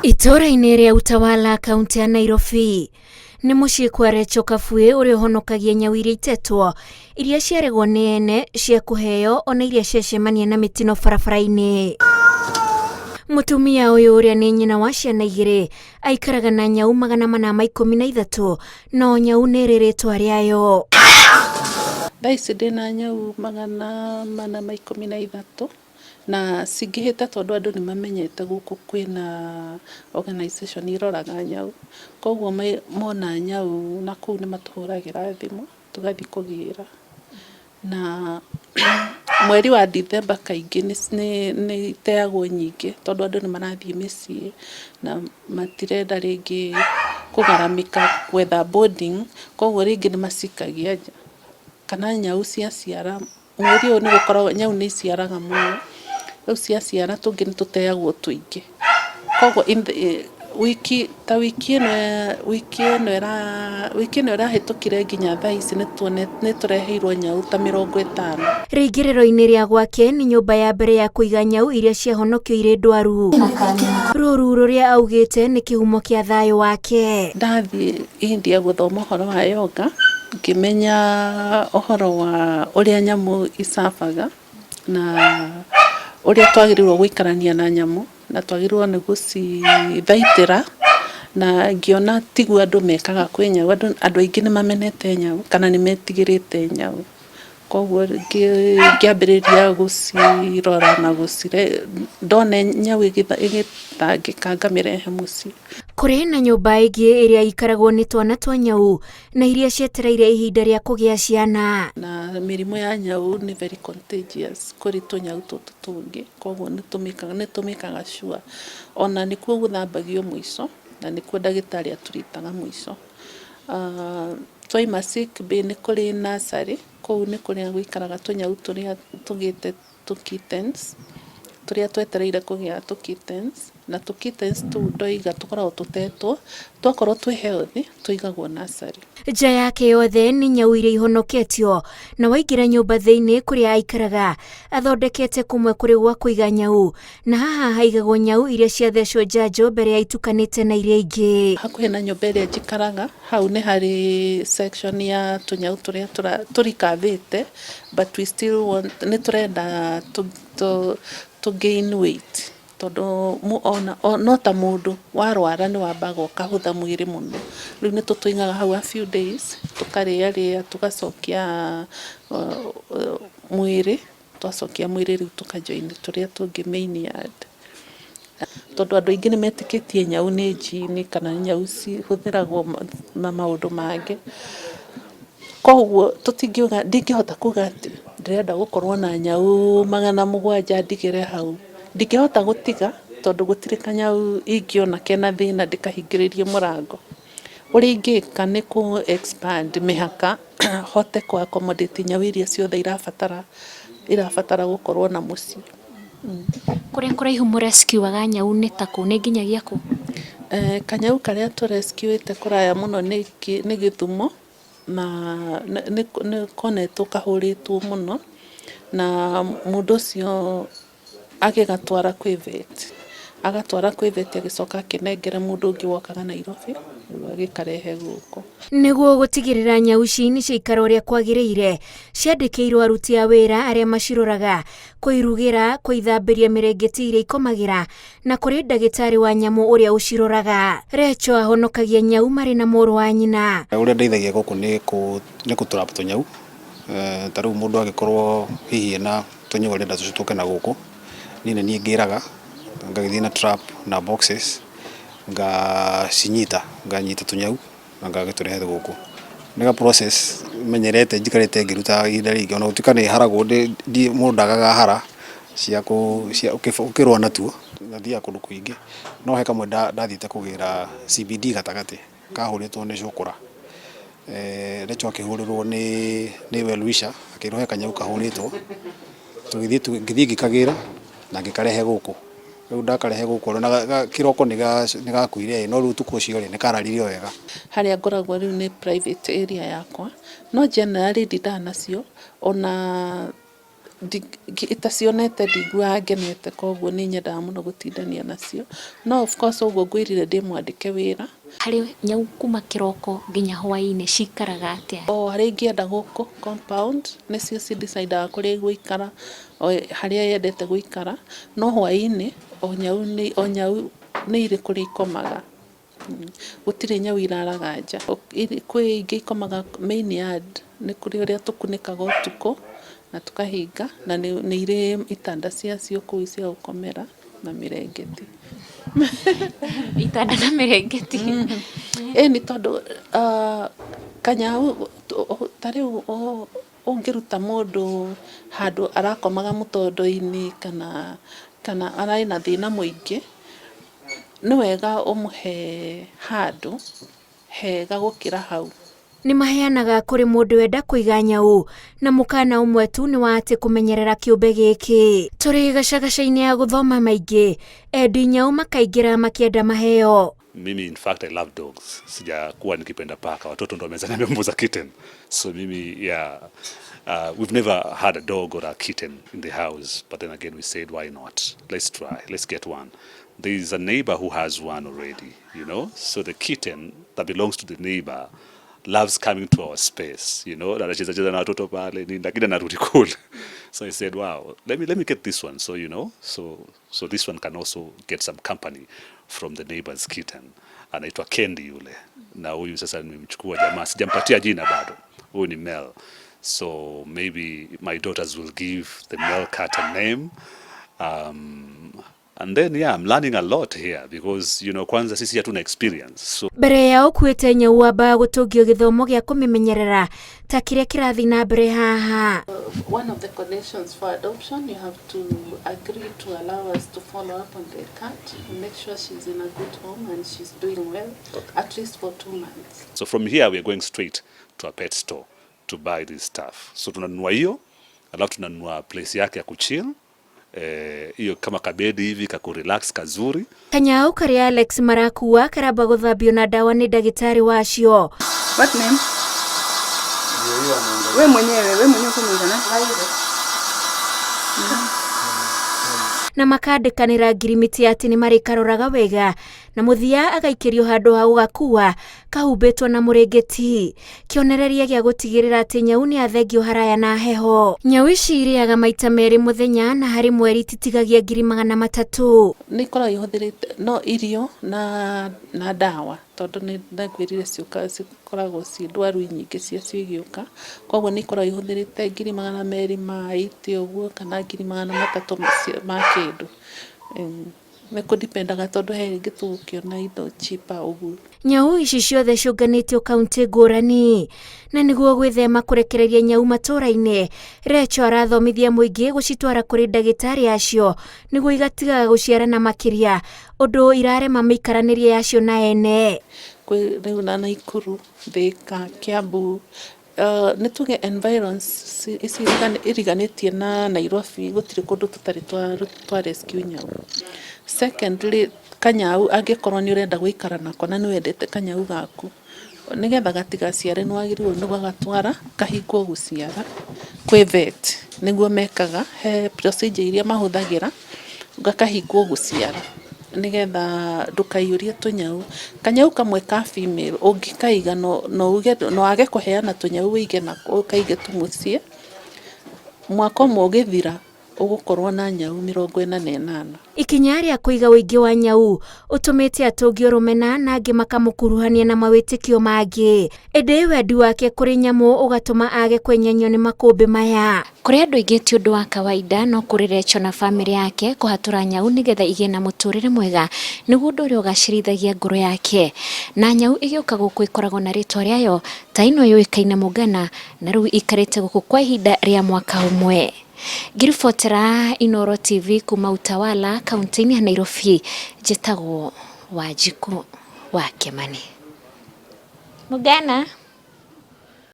Itũũra-inĩ rĩa Utawala, kaunti ya Nairobi, nĩ mũciĩ kwa Rachel Kabui ũrĩa ũhonokagia nyau iria itetwo, iria ciaregwo nĩ ene, cia kũheo ona iria ciacemania na mĩtino barabara-inĩ. Mũtumia ũyũ ũrĩa nĩ nyina wa ciana igĩrĩ aikaraga na nyau 413 no nyau nĩ ĩrĩ rĩtwa rĩayo. Thaa ici ndĩna nyau 413 na cingĩhĩte tondũ andũ nĩ mamenyete gũkũ kwĩna organization iroraga nyau, koguo mona nyau na kũu nĩ matũhũragĩra thimũ tũgathiĩ kũgĩra. Na mweri wa Ndithemba kaingĩ nĩ iteagwo nyingĩ tondũ andũ nĩ marathiĩ mĩciĩ na matirenda rĩngĩ kũgaramĩka gwetha boarding, koguo rĩngĩ nĩ macikagia nja. Kana nyau ciaciara Mweri ũyũ nĩ gũkoragwo nyau nĩ iciaraga mũno, rĩu ciaciara tũngĩ nĩ tũteagwo tũingĩ. Koguo wiki ta wiki ĩno wiki ĩno wiki ĩno ĩrahĩtũkire nginya thaa ici nĩ tũreheirwo nyau ta 50. Rĩingĩrĩro-inĩ rĩa gwake nĩ nyũmba ya mbere ya kũiga nyau iria ciahonokio irĩ ndwaru. Rũru rũrĩa augĩte nĩ kĩhumo kĩa thayũ wake. Ndathiĩ India gũthoma ũhoro wa yoga, ngĩmenya ũhoro wa ũrĩa nyamũ icabaga na ũrĩa twagĩrĩirwo gũikarania na nyamũ na twagĩrĩirwo nĩ gũcithaitĩra na ngĩona tiguo andũ mekaga kwĩ nyau, andũ aingĩ nĩ mamenete nyau kana nĩ metigĩrĩte nyau. Koguo ngĩambĩrĩria gũcirora na ndona nyau ĩgĩtangĩka ngamĩrehe mũciĩ. Kũrĩ na nyũmba ĩngĩ ĩrĩa ĩikaragwo nĩ twana twa nyau na iria cietereire ihinda rĩa kũgĩa ciana. Na mĩrimũ ya nyau nĩ very contagious kũrĩ tũnyau tũtũ tũngĩ, koguo nĩ tũmĩkaga sure. Ona nĩkuo gũthambagio mũico na nĩkuo ndagĩtarĩ atũritaga mũico. Twaima sick bay nĩ kũrĩ nursery, kũu nĩ kũrĩa gũikaraga tũnyau tũrĩa tũgĩte tũ kittens, tũrĩa twetereire kũgĩa tũ kittens, na tũ kittens tũu ndoiga tũkoragwo tũtetwo, twakorwo twĩ healthy tũigagwo nursery. Nja yake yothe nĩ nyau iria ihonoketio, na waingĩra nyũmba thĩinĩ kũrĩa aikaraga, athondekete kũmwe kũrĩ gwa kũiga nyau, Na haha haigagwo nyau iria ciathecwo njanjo mbere ya itukanĩte na iria ingĩ. Hakuhĩ na nyũmba ĩrĩa njikaraga, hau nĩ harĩ section ya tũnyau tũrĩa tũrikavĩte but we still want, nĩ tũrenda tũ gain weight tondũ ona no ta mũndũ warwara nĩ wambaga ũkahũtha mwĩrĩ mũno. Rĩu nĩ tũtũigaga hau a few days tũkarĩarĩa tũgacokia mwĩrĩ. Twacokia mwĩrĩ rĩu tũka join tũrĩa tũngĩ main yard. Tondũ andũ aingĩ nĩ metĩkĩtie nyau nĩ njini kana nyau cihũthĩragwo na maũndũ mangĩ. Koguo tũtingiuga, ndingĩhota kuga atĩ ndĩrenda gũkorwo na nyau 700 ndigĩre hau. Ndingĩhota gũtiga tondũ gũtirĩ kanyau ingĩona kena thĩna ndĩkahingĩrĩrie mũrango. Ũrĩa ingĩka nĩ kũ expand mĩhaka hote kũ accommodate nyau iria ciothe irabatara irabatara gũkorwo na mũciĩ. Kũrĩa kũraihu mũ rescue aga nyau nĩ ta kũ? Nĩ nginyagia kũ? Kanyau karĩa tũ rescue ĩte kũraya mũno nĩ Gĩthumo na nĩ konetwo kahũrĩtwo mũno na mũndũ ũcio Agĩgatwara kwĩ vet. Agatwara kwĩ vet agĩcoka akĩnengera mũndũ ũngĩ wokaga Nairobi, rĩu agĩkarehe gũkũ. Nĩguo gũtigĩrĩra nyau ici nĩ ciaikara ũrĩa kwagĩrĩire, ciandĩkĩirwo aruti a wĩra arĩa maciroraga, kũirugĩra, kũithambĩria mĩrĩngĩti ĩrĩa ikomagĩra, na kũrĩ ndagĩtarĩ wa nyamũ ũrĩa ũciroraga. Recho ahonokagia nyau marĩ na mũrũ wa nyina. Ũrĩa ndeithagia gũkũ nĩ kũ trap tũnyau, ta rĩu mũndũ angĩkorwo hihi ena tũnyũa arenda tũke na gũkũ, niĩ nĩ niĩ ngĩraga, ngagĩthiĩ na trap na boxes, ngacinyita, nganyita tũnyau na ngagĩtũrehe gũkũ. Nĩ ga process menyerete njikarĩte ngĩrutaga ihinda rĩingĩ ona gũtuĩka nĩ haragwo mũndũ ndagaga hara cia ũkĩrũa natuo, na thiaga kũndũ kũingĩ. No he kamwe ndathiĩte kũgĩra CBD gatagatĩ. Kahũrĩtwo nĩ cũkũra. Rachel akĩhũrĩrwo nĩ well wisher akĩrwo he kanyau kahũrĩtwo, tũgĩthiĩ ngĩthiĩ ngĩkagĩra na ngĩkarehe gũkũ. Rĩu ndakarehe gũkũ na kĩroko nĩ gakuire ĩ, no rĩu ũtukũ ũcio rĩ, nĩ kararire o wega. Harĩa ngoragwo rĩu nĩ private area yakwa, no generally ndindaga nacio, ona Itacionete ndiguaga ngenete, koguo nĩ nyendaga mũno gũtindania nacio. No of course ũguo ngwĩrire ndĩ mwandĩke wĩra. Harĩ nyau kuma kĩroko nginya hwaĩ-inĩ cikaraga atĩa? O harĩa ingĩenda gũkũ compound nĩcio ci decidaga kũrĩa igũikara, o harĩa yendete gũikara, no hwaĩ-inĩ o nyau nĩ irĩ kũrĩa ikomaga. Gũtirĩ nyau iraraga nja. Kwĩ ingĩ ikomaga main yard, nĩ kũrĩ ũrĩa tũkunĩkaga ũtukũ na tũkahinga, na nĩ irĩ itanda ciacio kũu cia gũkomera na mĩrengeti. Itanda na mĩrengeti. Ĩni, tondũ kanyau ta rĩu ũngĩruta mũndũ handũ arakomaga mũtondo-inĩ kana ararĩ na thĩna mũingĩ, nĩ wega ũmũhe handũ hega gũkĩra hau. Nĩ maheanaga kũrĩ mũndũ wenda kũiga nyau, na mũkana ũmwe tu nĩ wa atĩ kũmenyerera kĩũmbe gĩkĩ. Tũrĩ gacagaca-inĩ ya gũthoma maingĩ, endi nyau makaingĩra makĩenda maheo. Mimi, in fact, I love dogs. Sijakuwa nikipenda paka. Watoto ndo wameanza niambia mambo za kitten. So mimi, yeah, we've never had a dog or a kitten in the house. But then again we said, why not? Let's try. Let's get one. There is a neighbor who has one already. So the kitten that belongs to the neighbor loves coming to our space, anacheza cheza na watoto pale nini, lakini anarudi kule. So I said, "Wow, let me get this one." So this one can also get some company from the neighbor's kitten. Anaitwa Kendi yule. Na huyu sasa nimemchukua jamaa, sijampatia jina bado. Huyu ni male. So maybe my daughters will give the male cat a name. And then, yeah, I'm learning a lot here because kwanza sisi hatuna experience. So Mbere ya ũkuĩte nyau wambaga gũtũngio gĩthomo gĩa kũmĩmenyerera ta kĩrĩa kĩrathiĩ na mbere haha. One of the conditions for adoption, you have to agree to allow us to follow up on the cat, make sure she's in a good home and she's doing well, at least for 2 months. So from here we are going straight to a pet store to buy this stuff. So tunanunua hiyo, alafu tunanunua place yake ya kuchill, hiyo kama kabedi hivi kakurelax kazuri. Kanyau karĩa Alex marakua karamba gũthambio na ndawa nĩ ndagĩtarĩ wacio. What name? We mwenyewe uko na Violet. Na makandĩkanĩra ngirimiti atĩ nĩ marĩkaroraga wega, na mũthia agaikĩrio handũ ha gũgakua kahumbĩtwo na mũrĩngĩti, kĩonereria gĩa gũtigĩrĩra atĩ nyau nĩ athengio haraya na heho. Nyau ici irĩaga maita merĩ mũthenya, na harĩ mweri ititigagia 300,000. Nĩ ikoragwo ihũthĩrĩte no irio na ndawa, tondũ nĩ ndakwĩrire ciũkaga cikoragwo ciĩ ndwaru nyingĩ ciacio igĩũka, koguo nĩ ikoragwo ihũthĩrĩte 280,000 ũguo kana 300,000 ma kĩndũ. Nĩ kũdipendaga tondũ he rĩngĩ tũgũkĩona indo cheaper ũguo. Nyau ici ciothe ciũnganĩtio kaunti ngũrani, na nĩguo gwĩthema kũrekereria nyau matũũra-inĩ, Recho arathomithia mũingĩ gũcitwara kũrĩ ndagĩtarĩ acio nĩguo igatigaga gũciarana makĩria ũndũ irarema mĩikaranĩrie yacio na ene. Kwĩ rĩu na Naikuru, Thika, Kiambu, nĩ tuge environs ici iriganĩtie na Nairobi, gũtirĩ kũndũ tũtarĩ twa rescue nyau. Secondly, kanyau angĩkorwo nĩ ũrenda gũikara nako na nĩ wendete kanyau gaku, nĩgetha gatigaciare nĩ wagĩrĩirwo nĩ gũgatwara kahingwo gũciara kwĩ vet, nĩguo mekaga, he procedure iria mahũthagĩra gakahingwo gũciara nĩgetha ndũkaiyũrie tũnyau. Kanyau kamwe ka female ũngĩkaiga no uge no wage kũheana tũnyau, wĩige nako ũkaige tu mũciĩ, mwaka ũmwe ũgĩthira ũgũkorwo na nyau 48. Ikinya rĩa kũiga ũingĩ wa nyau ũtũmĩte atũngio rũmena na angĩ makamũkuruhania na mawĩtĩkio mangĩ, ĩndĩ wendi wake kũrĩ nyamũ ũgatũma age kwenyenyio nĩ makũmbĩ maya. Kũrĩ andũ aingĩ ti ũndũ wa kawaida, no kũrĩ Recho na bamĩrĩ yake kũhatũra nyau nĩgetha igĩe na mũtũrĩre mwega nĩguo ũndũ ũrĩa ũgacĩrithagia ngoro yake. Na nyau ĩgĩũka gũkũ ĩkoragwo na rĩtwa rĩayo, ta ĩno yũĩkaine Mũngana, na rĩu ikarĩte gũkũ kwa ihinda rĩa mwaka ũmwe. Ngĩribotera Inooro TV kuma Utawala, kaunti-inĩ ya Nairobi, njĩtagwo Wanjikũ wa Kĩmani. Mũngana.